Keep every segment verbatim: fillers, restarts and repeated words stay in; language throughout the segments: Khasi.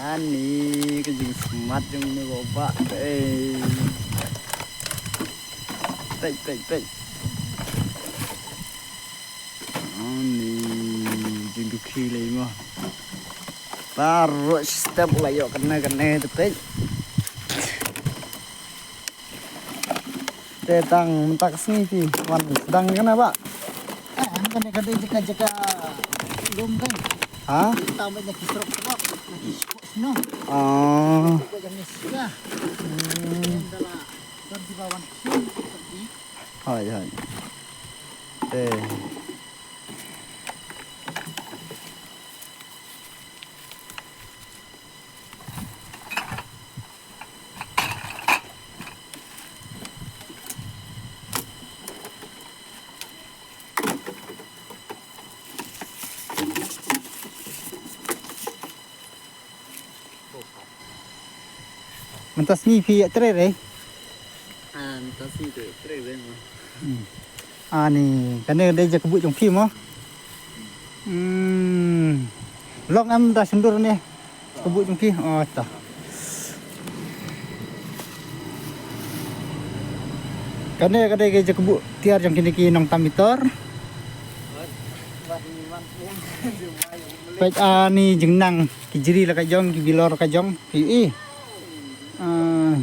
Ani ka jingsmat jong me ba ba. Ei. Peit, peit, peit. Ani jingdukhi lei mo. Baroh step la ïoh kane kane te peit. Te tang mynta ka sngi phi wan sdang kane ba? Eh, kane ka dei jaka jaka lum kan. Ha? Tang ba na ki surok surok, na ki surok snow. Oh. Ko jam ni sia. Hmm. Dalam don di bawah sini. Hai hai. Te. Mynta sngi phi ïa trei re? Ah, mynta sngi te trei re mo. Hmm. Ani, kane dei jaka buh jong phi mo. Hmm. Long em da syndur ne. Jaka buh jong phi. Oh, ta. Kane kane ka jaka buh tiar jong kine ki nongtam bitor. Peit ani jingnang ki jri la ka jong ki bilor ka jong. Phi i. Ah.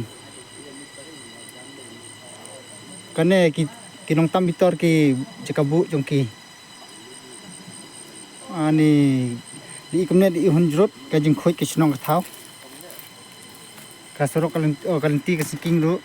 Kane ki ki nongtam bitor ki jaka buh jong ki. Ani, di kumne di hun jrut ka jingkhuid ka shnong ka thaw. Ka surok ka lynti, oh, ka lynti ka sinking ruh.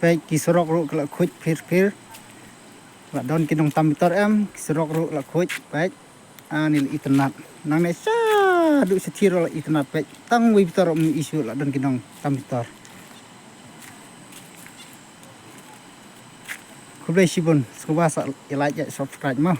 Peit ki surok ruh ka la khuid phir phir. La don ki nongtam bitor em, ki surok ruh la khuid, peit. Ani la itynnad. Nangne sha duk sha thir la itynnad peit. Tang wei bitor um issue la don ki nongtam bitor. Khublei shibun, sngewbha sa ïa like ïa subscribe mo.